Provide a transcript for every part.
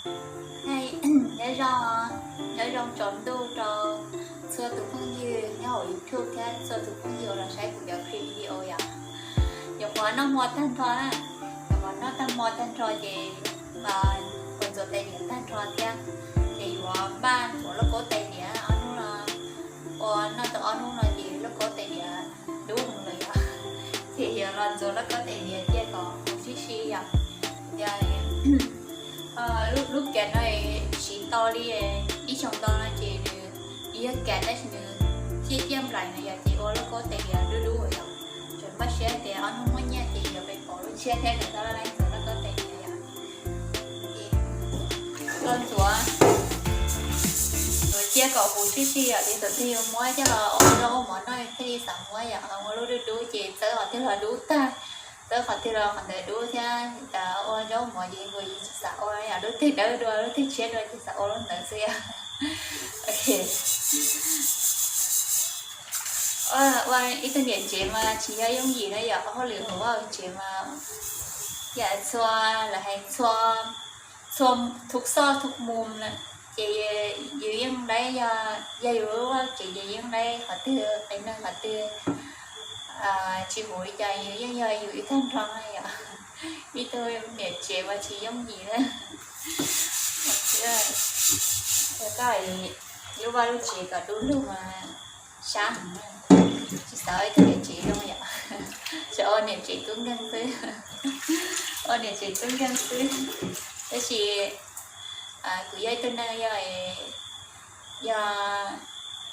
Hais nyob zoo, nyob zoo tsaus ntuj rau txhua tus phooj ywg nyob hauv YouTube thiab txhua tus phooj ywg uas los saib kuv cov clip video yom. Nyuam qhuav noj hmo tag nrho na, nyuam qhuav noj tag hmo tag nrho ces ua ntxuav tais diav tag nrho thiab, ces yuav npaj ntxuav lauj kaub tais diav ob hnub no, ua noj tau ob hnub no ces lauj kaub tais diav dub heev lawm yom, ces yuav los ntxuav lauj kaub tais diav cia kom huv tib si yom. Yog lub kav no siv tau li ib xyoos ntau no ces nws yog kav tab sis nws ciaj ciaj nplaim no yom, ces ua lauj kaub tais diav dub dub yom. Tseem npaj siab tias ob hnub muaj nyiaj ces yuav pais pom lub tshiab thiab kom tau laj laj ntxuav lauj kaub tais diav yom. Los ntxuav, ntxuav cia kom huv tib si yom, ces thaum twg yuav muab coj los ua zaub ua mov noj thiaj li xav muab yom. Ua lub dub dub ces txawb qhov twg los dub tag, txawb qhov twg los qhov ntawd dub thiab. Ua zaub mov ces nkaus yus tsis xav ua yom, lub twg dawb dua lub twg tshiab dua ces xav ua lub ntawd xwb yom. Ua ib tug niam tsev mas tsis yog yooj yim na yom, hauj lwm hauv vaj hauv tsev mas yam txhua, lawv hais txhua, txhua thub xoj thub mus na, ces yus yeej laib, yog yus lub vaj tsev ces yeej laib qhov twg qias neeg qhov twg tsis huv li cas yus yeej yog yus ib tag nrho na yom. Ib tug niam tsev mas tsis yooj yim na. Koj lub vaj lub tsev kom dub lug mas sab heev na. Tsis xav ua ib tug niam tsev zoo yom, xav ua niam tsev tub nkeeg xwb, ua niam tsev tub nkeeg xwb. Tab sis kuv yog ib tug neeg yog, yog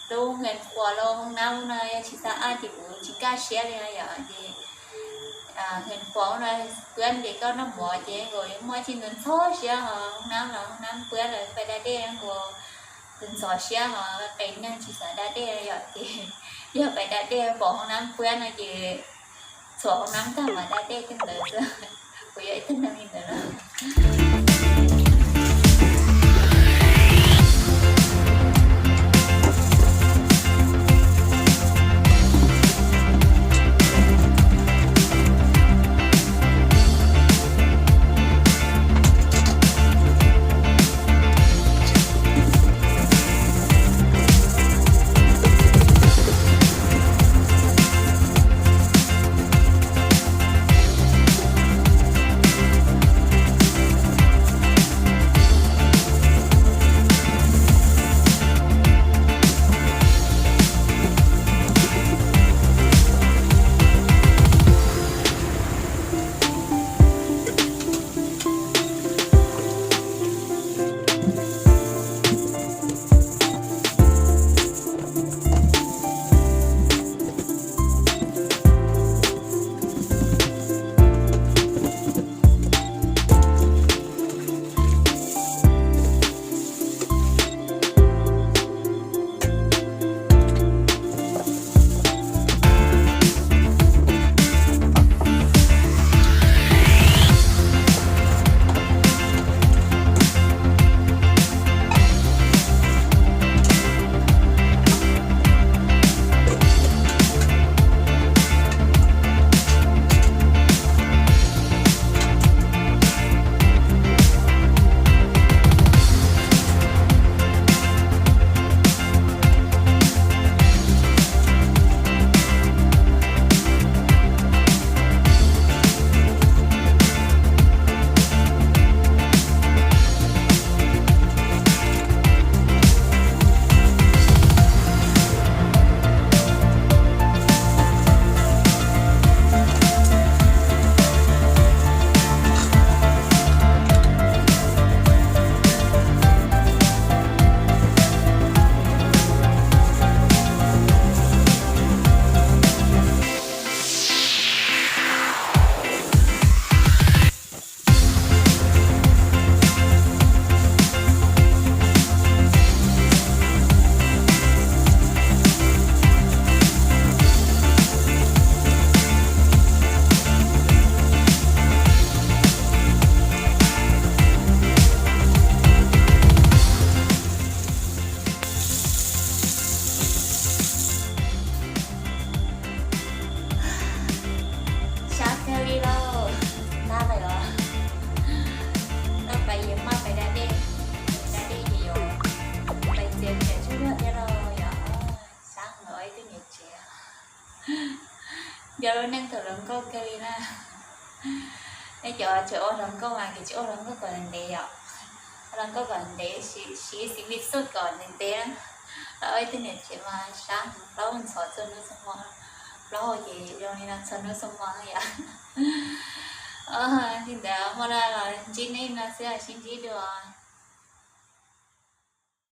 lub hoob qhuas los hoob nab no yog tsis xav ab ces kuv tsis kaj siab li no yom. Ces hoob qhuas no puab ces koj noj mov ces nkaus muaj tsis ntxhov siab ho, hoob nab los hoob nab puab los pais da dej nkaus ntxhov siab ho, qias neeg tsis xav da dej yom. Ces yog pais da dej pom hoob nab puab no ces txhuam hoob nab tag mas da dej tej ntawd xwb. Kuv yog ib tug neeg li ntawd na. Yog lub neej thaum hluas nkauj kawg li na. Nej cov tseem ua hluas nkauj mas kuj tsis ua hluas nkauj kom ntev yom. Ua hluas nkauj kom ntev, siv xis mis xub kom ntev ntev. Los ua ib tug niam tsev mas sab heev, plaub ntxhov txhua hnub txhua hmo. Plaub hau ces zoo li no txhua hnub txhua hmo yom. Li ntawd muaj dab los ntsib nej no xwb, sib ntsib dua.